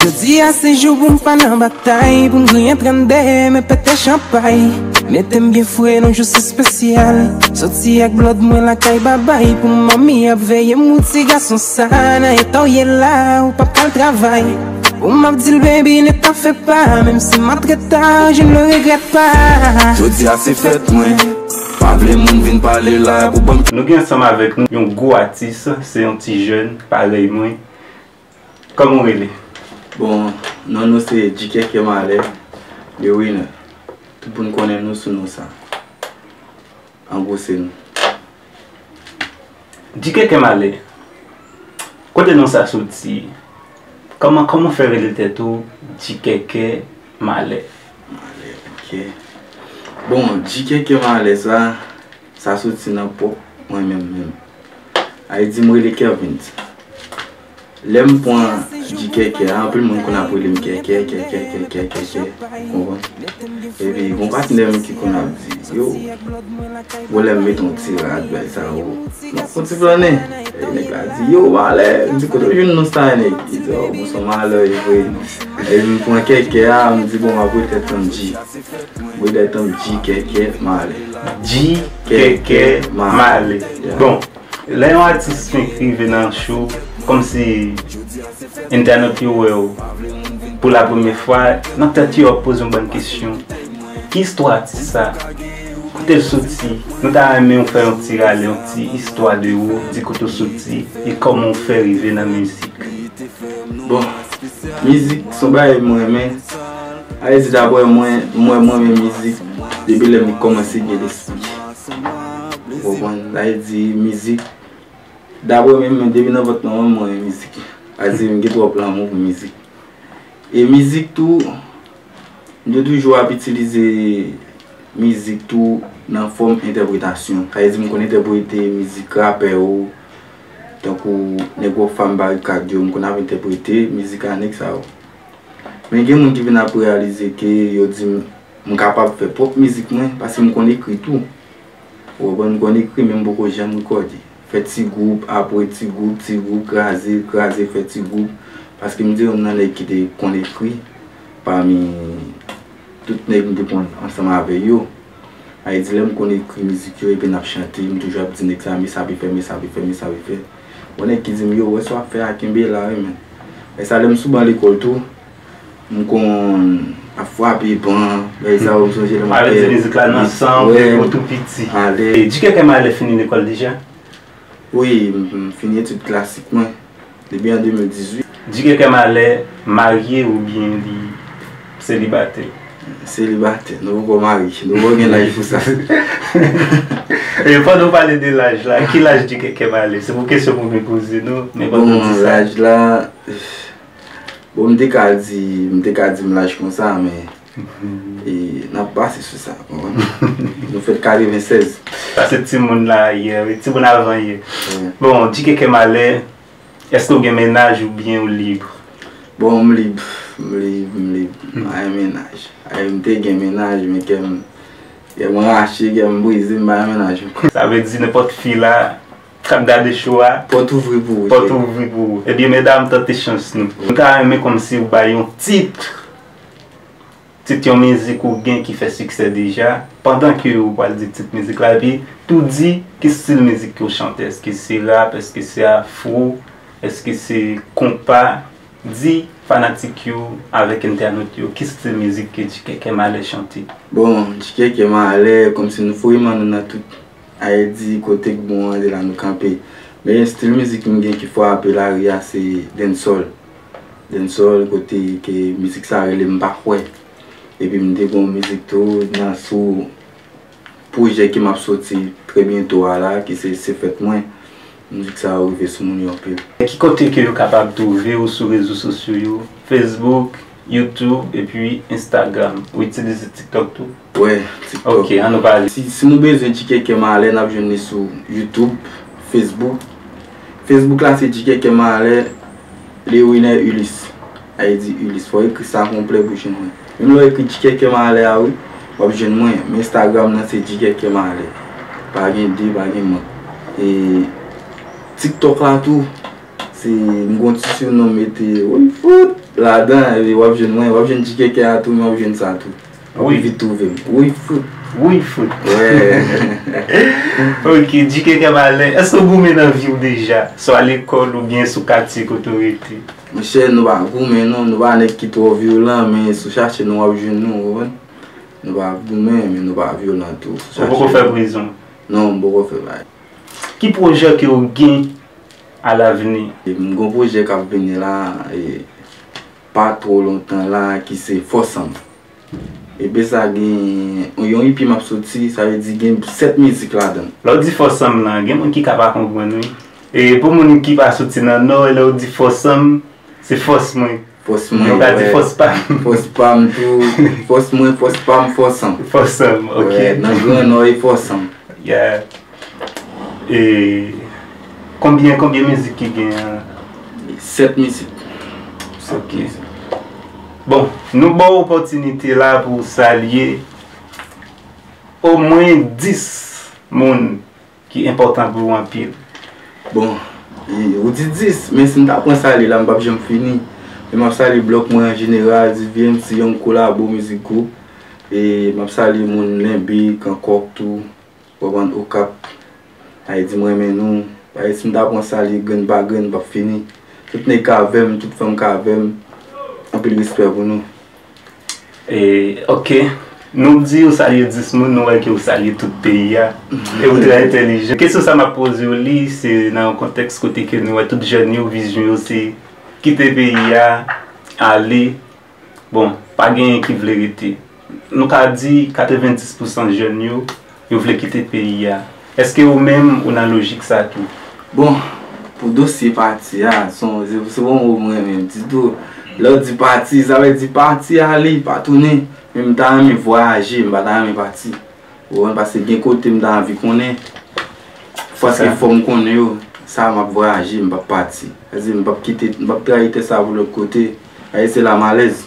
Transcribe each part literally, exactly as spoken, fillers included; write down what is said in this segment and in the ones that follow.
Jodi a se jou pou m pa nan batay, pou m griyen trannde, men pete chanpay. Mete m byen fre nan jou espesyal. Soti ak blòd mwen lakay babay, pou manmi ap veye m ou ti gason sa, nan eta w ye la, ou p ap ka al travay. Pou m ap di l baby, ne t'en fais pas, menm si m ap trè ta, je ne le regrette pas. Jodi a se fèt mwen, pa vle moun vin pale la pou ban m. Nou gen ansanm avèk nou yon gwo atis, se yon ti jèn parèy mwen. Kòman w rele? Bon, non nou se Djikeke Malè, The Winner. Tout moun konnen nou sou non sa. An gwo se nou. Djikeke Malè, kote non sa soti? Kòman, kòman w fè rele tèt ou Djikeke Malè? Malè, ok. Bon, Djikeke Malè sa, sa soti nan pwòp mwen menm menm. Ay di m rele Kervens. Lè m pran Djikeke a, anpil moun konn ap rele m Kèkè, Kèkè, Kèkè, Kèkè, konprann? Epi, gon patnè m ki konn ap di, yo, bon, lè m met yon ti rad, bay sa yo, m ap fon ti flannen. Epi nèg la di, yo, Malè, m di, kote w jwenn non sa, nèg? Li di, o, bon, se yon malè, e vre. Epi m pran Kèkè a, m di, bon, m ap rele tèt mwen Dji. M rele tèt mwen Djikeke Malè. Djikeke Malè. Yeah. Bon, lè yon atis fenk rive nan cho, kòmsi entènot yo wè w pou la premyè fwa, nan tèt yo ap poze yon bann kesyon. Ki istwa atis sa? Kote l soti? Nou ta renmen w fè yon ti rale, yon ti istwa de ou, di kote w soti e kòman w fè rive nan mizik. Bon, mizik se yon bagay mwen renmen. A vle di, daprè mwen, mwen, mwen renmen mizik depi lè m kòmanse gen lespri. Ou konprann? Sa vle di, mizik, daprè mwen menm, depi nan vant manman m, mwen renmen mizik. A vle di, m gen twòp lanmou pou mizik. E mizik tou, m te toujou ap itilize mizik tou nan fòm entèpretasyon. Sa vle di, m konn entèprete mizik rapè yo, tankou nèg Rockfam, Barikad yo, m konn ap entèprete mizik a nèg sa yo. Men gen moun ki vin ap reyalize ke yo di m, m kapab fè pwòp mizik mwen, paske m konn ekri tou. Ou konprann, m konn ekri, men m poko janm rekòde. Fè ti gwoup, apre ti gwoup, ti gwoup, kraze, kraze, fè ti gwoup. Paske m te youn nan nèg ki te konn ekri pami tout nèg m te konn ansanm avè yo. Sa vle di, lè m konn ekri mizik yo, epi n ap chante, m toujou ap di nèg sa, men sa pe fè, men sa pe fè, men sa pe fè. Gon nèg ki di m, yo, wè sa w ap fè a, kenbe la, wi, men. Men sa, lè m sou ban lekòl tou, m konn ap frape ban, bagay sa yo, m sonje lè m ap fè mizik la nan san w, depi w tou piti. E Djikeke Malè fini lekòl deja? Wi, m, m fini etid klasik mwen depi an de mil dizuit. Djikeke Malè marye oubyen li selibatè? Selibatè, nou poko marye, nou poko gen laj pou sa. E pandan w pale de laj la, ki laj Djikeke Malè? Se pou kesyon pou mwen poze nou, men pandan w di sa. Bon, laj la, bon, m te ka di, m te ka di m laj konsa, men, e, n ap pase sou sa, konprann? Nou fèt katrevennsèz. Sa se timoun la yè, wi, timoun avan yè. Wi. Bon, Djikeke Malè, èske w gen mennaj oubyen w lib? Bon, m lib, m lib, m lib. M pa gen mennaj. Ay, m te gen mennaj, men kè m, kè m rache, kè m brize, m pa gen mennaj ankò. Sa vle di nenpòt fi la k ap gade cho a, pòt ouvri pou ou, pòt ouvri pou ou. Ebyen, medam, tante chans nou. Nou ta renmen kòmsi w bay yon tit, tit yon mizik ou gen ki fè siksè deja, pandan ke ou pral di tit mizik la, epi tou di ki stil mizik ke w chante, èske se rap, èske se afro, èske se konpa, di fanatik yo avèk entènot yo ki stil mizik ke Djikeke Malè chante. Bon, Djikeke Malè, kòmsi nou foure men nou nan tout Ayiti, kote k bon an, se la nou kanpe. Men stil mizik m gen ki frape lari a, se dancehall. Dancehall, kote ke mizik sa rele M Pa Kwè. Epi m te gen yon mizik tou nan sou pwojè ke m ap soti trè byento a la, ki se Se Fèt Mwen. Mizik sa yo rive sou moun yo anpil. Ki kote ke yo kapab twouve w sou rezo sosyo yo? Facebook, YouTube, epi Instagram. Ou itilize TikTok tou? Wi, TikTok. Ok, ann nou pale. Si, si nou bezwen Djikeke Malè, n ap jwenn li sou YouTube, Facebook. Facebook la se Djikeke Malè, Lewiner Ulysse. Sa vle di Ulysse. Fò w ekri sa konplè pou w jwenn mwen. Menm lè w ekri Djikeke Malè a, wi, w ap jwenn mwen. Men Instagram nan se Djikeke Malè. Pa gen de, pa gen mank. E TikTok la tou, se, m gon ti sinon m mete, wi, fout. Ladan, epi w ap jwenn mwen, w ap jwenn Djikeke a tou, men w ap jwenn sa tou. W ap vit twouve m. Wi, fout. Wi, fout. Wè. Ok, Djikeke Malè, èske w goumen nan vi w deja? Swa lekòl oubyen sou katye kote w rete? Monchè, nou pa goumen non, nou pa nèg ki twò vyolan, men si w chache nou, w ap jwenn nou, w konprann? Nou pa goumen, men nou pa vyolan tou. Si w chache nou. Ou poko fè prizon? Non, m poko fè bagay. Ki pwojè ke w gen alavni? E m gon pwojè k ap vini la, e pa twò lontan la, ki se Fòs Anm. E pi sa gen yon E P m ap soti, sa vle di gen sèt mizik ladan l. Lè w di Fòs Anm lan, gen moun ki ka pa konprann, wi. E pou moun ki pa soti nan Nò, lè w di Fòs Anm, se fòs mwen. Fòs mwen, nou ka di wè. Fòs pa m. Fòs pa m tou. Fòs mwen, fòs pa m, Fòs Anm. Fòs Anm, ok. Wè, nan Gran Nò e Fòs Anm. Yeah. E konbyen, konbyen mizik ki gen an? Sèt mizik. Sèt mizik. Bon, nou ba w opòtinite la pou w salye omwen dis moun ki enpòtan pou ou anpil. Bon, e, ou di dis, men si m ta pran salye la, m p ap janm fini. Men m ap salye blòk mwen an jeneral, D V M C, Young Kolabo, Mizik Gwoup. E m ap salye moun Lenbe, Kankòk tou, w konprann, Okap. Ayiti, m renmen nou. Paske si m ta pran salye grenn pa grenn, m p ap fini. Tout nèg k avè m, tout fanm k avè m, anpil respè pou nou. E, ok. Nou di ou salye dis moun, nou wè ke ou salye tout peyi a. E ou trè entèlijan. Kesyon sa m ap poze w li, se nan yon kontèks kote ke nou wè tout jèn yo, vizyon yo se kite peyi a, ale. Bon, pa genyen ki vle rete. Nou ka di katrevenndis pousan jèn yo, yo vle kite peyi a. Èske ou menm ou nan lojik sa tou? Bon, pou dosye pati a, se yon, se, se yon mo mwen renmen di tou. Lè w di pati, sa vle di pati ale, pa tounen. Men m ta renmen vwayaje, m pa ta renmen pati. Ou konprann, paske gen kote m ta anvi konnen. Paske fò m konnen yo, sa m ap vwayaje, m p ap pati. Sa vle di m p ap kite, m p ap trayi tè sa pou lòt kote. Ayiti se la m alèz.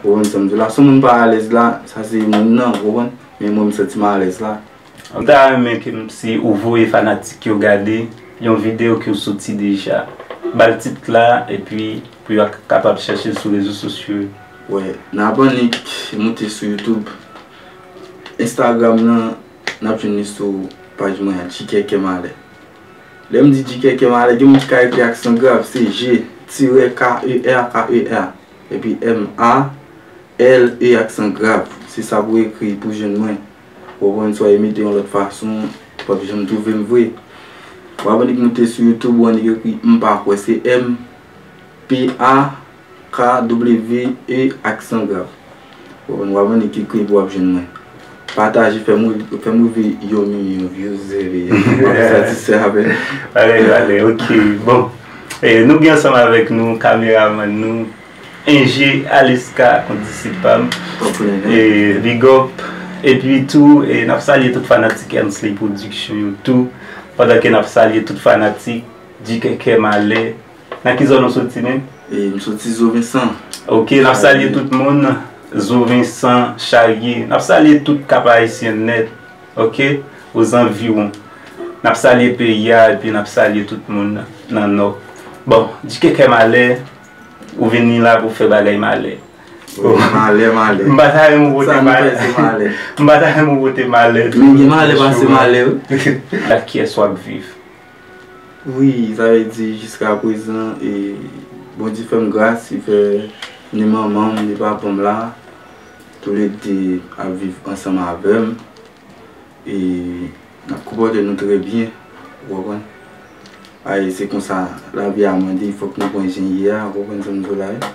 Ou konprann sa m di w la? Si yon moun pa alèz la, sa se moun nan, ou konprann? Men mwen, m santi m alèz la. M ta renmen ke m, si ou voye fanatik yo gade yon videyo ke w soti deja. Ba l tit la, epi pou yo kapab chèche l sou rezo sosyo yo. Wè, Nabannik, moute sou YouTube. Instagram nan, n ap jwenn li sou paj mwen an, Djikeke Malè. Lè m di Djikeke Malè, gen moun ki ka ekri aksan grav, se G, tirè, K E R, K E R. Epi M A L E aksan grav. Se sa pou ekri pou jwenn mwen. Ou konprann, swa e mete yon lòt fason, ou p ap janm twouve m vre. W ap annik moute sou YouTube, ou annik ekri M pa kwè, se M P A K W E aksan grav. Ou konprann, w ap annik ekri pou w ap jwenn mwen. Pataje, fè m, fè m rive yon milyon views, epi w ap satisfè avè m. Valè, valè, ok. Bon. E, nou gen ansanm avèk nou, kameramann nou, Enje Aleska, kondisip pa m. Top lè, non? E, big up. Epi tou, e, n ap salye tout fanatik Ernsley Production yo tou. Pandan ke n ap salye tout fanatik Djikeke Malè. Nan ki zòn ou soti menm? E, m soti Zo Vensan. Ok, n ap salye tout moun. Zo Vensan, Charye. N ap salye tout Kap Ayisyen nèt. Ok? Ozanviwon. N ap salye peyi a, epi n ap salye tout moun nan Nò. Bon, Djikeke Malè, ou vini la pou fè bagay malè. Wi, malè, malè. M pa ta renmen ou pote malè. M pa ta renmen ou pote malè. Men gen malè pase malè, wi. Ak kiyès w ap viv? Wi, sa vle di jiska prezan, e, Bondye fè m gras, li fè ni manman m, ni papa m la, toulede ap viv ansanm avè m. E n ap konpòte nou trè byen, ou konprann? Ay, se konsa lavi a mande, fòk nou pran jan l ye a, ou konprann sa m di w la, wi?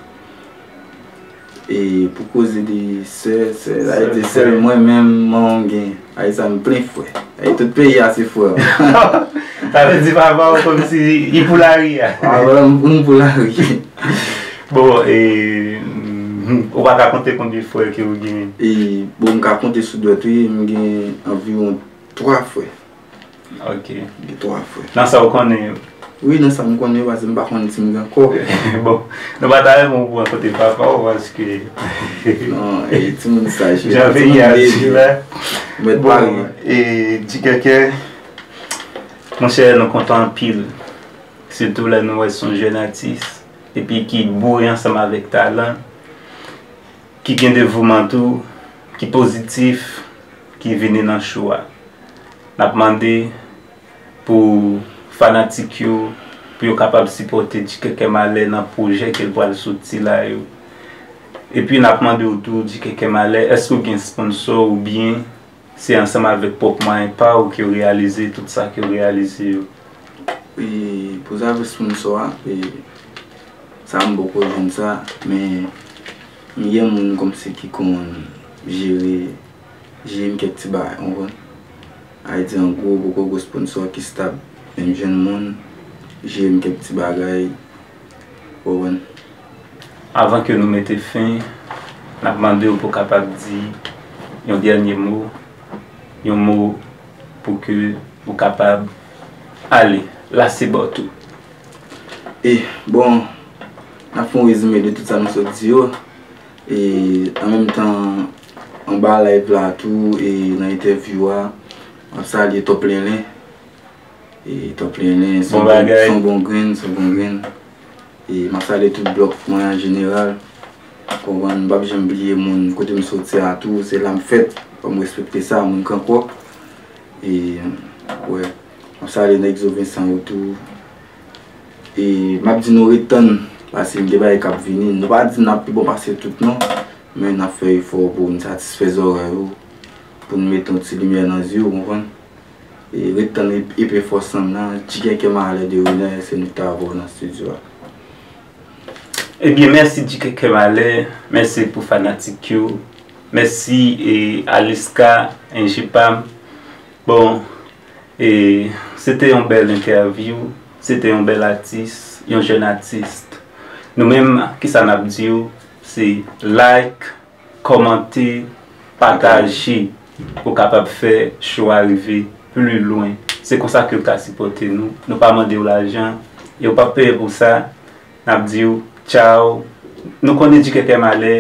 E pou koze de sè, sè, sa vle di sèl mwen menm, manman m gen. Ay, sa m plen frè. Ay, tout peyi a se frè. Sa vle di papa w kòmsi li pou lari a. Papa m, m pou lari. Bon, e, ou pa ka konte konbyen frè ke ou genyen? E, bon, m ka konte sou dwèt, wi, m gen anviwon twa frè. Ok. Gen twa frè. Nan sa w konnen yo? Wi, nan sa m konnen yo, paske m pa konn si m gen ankò. Bon, nou pa ta renmen ou pran kote papa w, paske... Non, e, timoun saj. Jan peyi a di la. Mèt pale. Bon, e, Djikeke, monchè, nou kontan anpil. Sitou lè nou wè se yon jèn atis. epi ki boure ansanm avèk talan, ki gen devouman tou, ki pozitif, ki vini nan show a. N ap mande pou fanatik yo, pou yo kapab sipòte Djikèkè Malè nan pwojè ke l pral soti la yo. Epi n ap mande w tou, Djikèkè Malè, èske w gen sponsò oubyen se ansanm avèk pwòp mwayen pa w ke w reyalize tout sa ke w reyalize yo? E pou zafè sponsò a, e sa m poko jwenn sa, men m gen moun kòmsi ki konn jere, jere m kèk ti bagay, w konprann? Sa vle di an gwo, poko gwo sponsò ki stab, men m jwenn moun jere m kèk ti bagay, w konprann? Avan ke nou mete fen, n ap mande w pou w kapab di yon dènye mo, yon mo pou ke ou kapab ale. La se ba w tou. E, bon, n ap fè yon rezime de tout sa nou sot di yo. E, an menm tan, anba live la tou, e nan entèvyou a, m ap salye Top Lenlen. E Top Lenlen, se yon bon grenn, se yon bon grenn. E m ap salye tout blòk mwen an jeneral. Konprann, m p ap janm bliye moun kote m soti a tou, se la m fèt. Fò m respekte sa, moun Krankò. E, wè, m ap salye nèg Zo Vensan yo tou. E m ap di nou ret tann, paske gen bagay k ap vini. Nou pa di n ap pi bon pase tout non, men n ap fè efò pou n satisfè zòrèy ou, pou n mete yon ti limyè nan zye w, konprann? E ret tann epi fòs ann nan, Djikèkè Malè de Renè, se nou k ta avè w nan estidyo a. Ebyen, mèsi Djikèkè Malè, mèsi pou fanatik yo, mèsi e Aliska, enje pa m. Bon, e se te yon bèl entèvyou, se te yon bèl atis, yon jèn atis. Nou menm, kisa n ap di w, se like, kòmante, pataje pou kapab fè show a rive pli lwen. Se konsa ke w ka sipòte nou. Nou pa mande w lajan e w p ap peye pou sa. N ap di w tchaw. Nou konnen Djikèkè Malè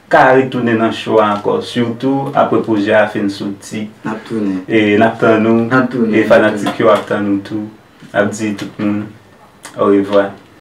ka retounen nan show a ankò, sitou apre pwojè a fin soti. N ap tounen. E n ap tann ou. N ap tounen. E fanatik yo ap tann ou tou. N ap di tout moun orevwa.